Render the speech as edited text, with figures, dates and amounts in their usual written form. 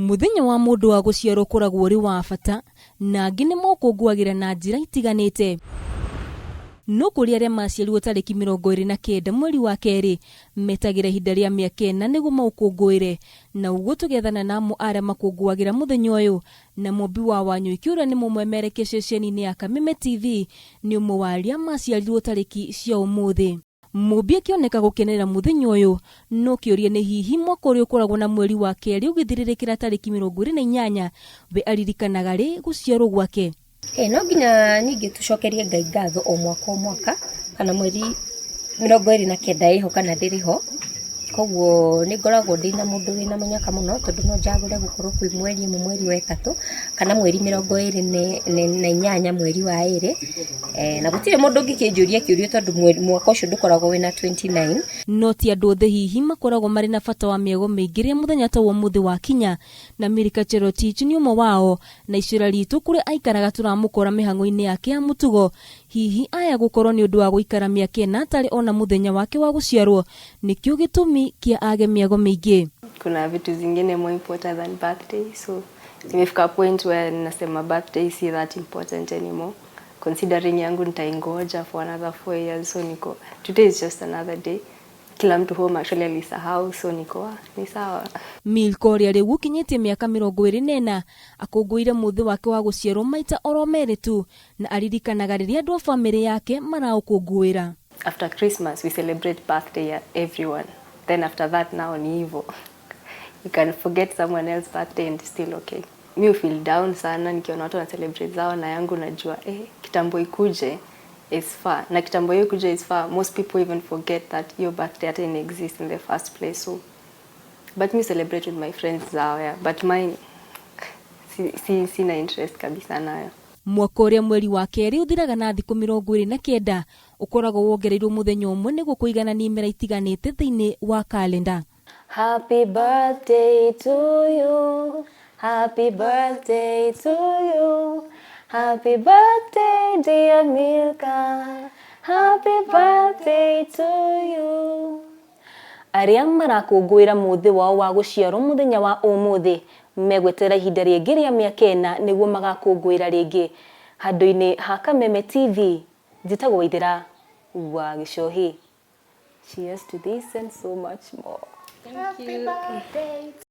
Mũthenya wa mũndũ wa gũciarwo ũkoragwo ũrĩ wa bata na angĩ nĩ maũkũngũagĩra na njĩra itiganĩte. No kũrĩ arĩa maciarirwo tarĩki 29 mweri wa kerĩ metagĩra ihinda rĩa mĩaka 4 nĩguo maũkũngũĩre. Na ũguo tũgethana na amwe arĩa makũngũagĩra mũthenya ũyũ na Mũmbi wa Wanyũiki ũrĩa nĩ mũmemerekia ceceni-inĩ ya Kameme TV nĩ ũmwe wa arĩa maciarirwo tarĩki cia ũmũthĩ. Mũmbi akĩoneka gũkenerera mũthenya ũyũ, no kĩũria nĩ hihi mwaka ũrĩa ũkoragwo na mweri wa kerĩ ũgĩthirĩrĩkĩra tarĩki 28, we aririkanaga rĩ gũciarwo gwake? Ĩĩ no nginya ningĩ tũcokerie Ngai ngatho o mwaka o mwaka, kana mweri 29 ĩho kana ndĩrĩ ho, koguo nĩ ngoragwo ndĩna mũndũ wĩna mũnyaka mũno, tondũ no njagũre gũkorwo kwĩ mweri ĩmwe mweri wa ĩtatũ, kana mweri 28 mweri wa ĩrĩ, na gũtirĩ mũndũ ũngĩkĩnjũria kĩũria tondũ mwaka ũcio ndũkoragwo wĩna 29. No ti andũ othe hihi makoragwo marĩ na bata wa mĩago mĩingĩ rĩrĩa mũthenya ta wa ũmũthĩ wakinya, na Milka Cherotich nĩ ũmwe wao, na icera ritũ kũrĩa aikaraga tũramũkora mĩhang'o-inĩ yake ya mũtugo. Hihi aya gũkorwo nĩ ũndũ wa gũikara mĩaka 4 atarĩ ona mũthenya wake wa gũciarwo nĩkĩo gĩtũmi kĩa age mĩago mĩingĩ? Kuna vitu zingine more important than birthday, so nimefika point where ninasema birthday si that important anymore, considering yangu nitaingoja for another 4 years. So niko, today is just another day. Kila mtu home actually alisahau, so niko, ni sawa. Milka ũrĩa rĩu ũkinyĩtie mĩaka 24 akũngũĩire mũthĩ wake wa gũciarwo maita oro merĩ tu, na aririkanaga rĩrĩa andũ a bamĩrĩ yake maraũkũngũĩra. After Christmas we celebrate birthday ya everyone, then after that now ni hivyo, you can forget someone else's birthday and it's still okay. Mi feel down sana nikiona watu wana celebrate zao na yangu najua, eh, kitambo ikuje is far, na kitambo hiyo ikuje is far. Most people even forget that your birthday hata ina exist in the first place. So but me celebrate with my friends zao, yeah, but mine sina interest kabisa nayo. Mwaka ũrĩa mweri wa kerĩ ũthiraga na thikũ 29 ũkoragwo wongereirwo mũthenya ũmwe nĩguo kũiganania imera itiganĩte thĩinĩ wa kalenda. Happy birthday to you. Happy birthday to you. Happy birthday, dear Milka. Happy birthday to you. Arĩa marakũngũĩra mũthĩ wao wa gũciarwo mũthenya wa ũmũthĩ megweterera ihinda rĩngĩ rĩa mĩaka 4 nĩguo magakũngũĩra rĩngĩ. Handũ-inĩ ha Kameme TV, njĩtagwo Waithera wa Gĩcohi. Cheers to this and so much more. Thank you.